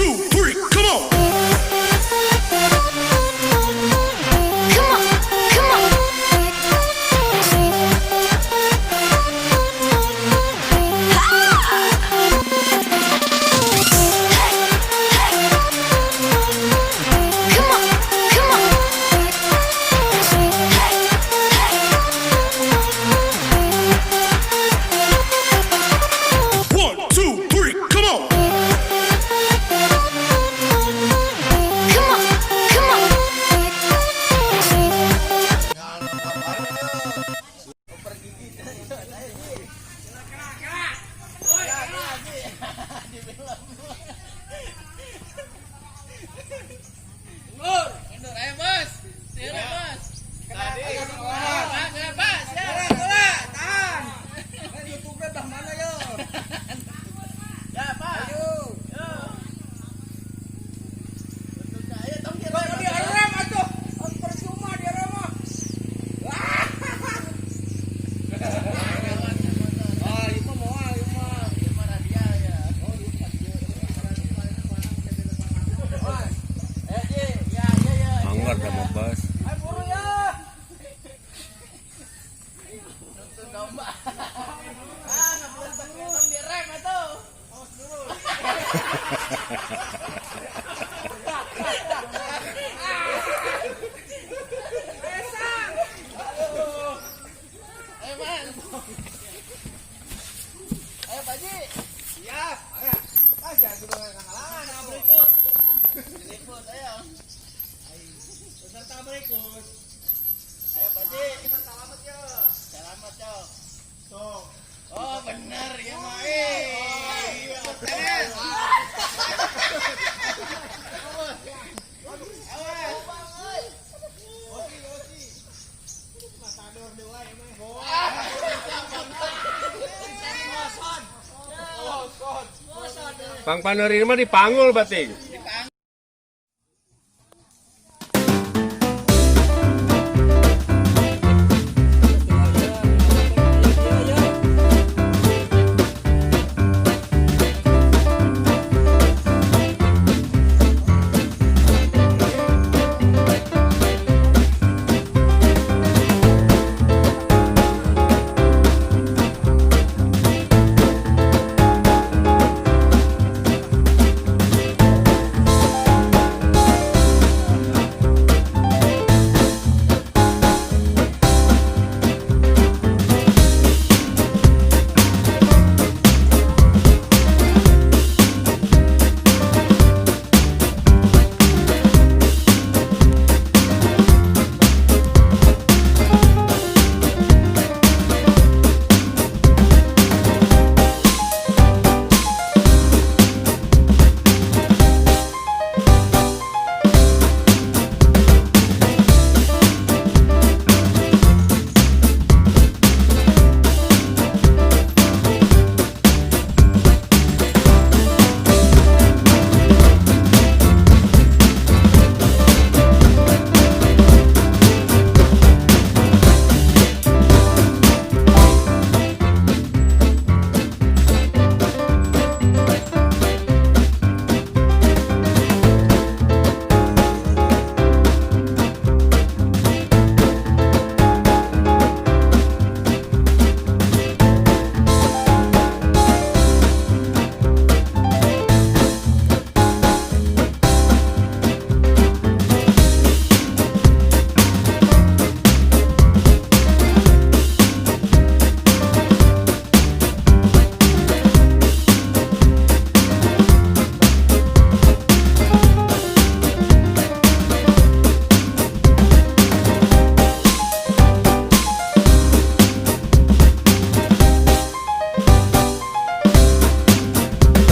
Two, three, come on! Come on, come on. Hey, hey. Come on, come on. Hey, hey. One, two, three, come on! Come on, come on. Mundur, mundur. Ayo, Bos. Siap, Bos. Tadi. Siap, Pak. Siap. Tahan. YouTube dah mana yo? Ya, Pak. Ayo. Yo. Betul, ayo tong Kok direm atuh? Oh, percuma direm mah. Ah, ieu mah moal ieu mah. Ieu mah radial ya. Oh, ieu mah Eh, Ji. Ya, ya, ya. Anggar dah mau bos. Ayo buru ya. Nuntun domba. Ah, nggak boleh tong direm atuh. Awas dulu. Ayo, Bang. Ayo, Pak Ji. Siap. Ayo. Ah, jangan juga halangan. Berikut. Berikut, ayo. Peserta berikut. Ayo, Pak Ji. Selamat ya. Selamat, Cok. Tuh. Oh, bener ya, mah. Eh. Beres. Awas. Oke, oke. Matador dewa ya mah. Moson. Pang paneuri mah dipanggul bating.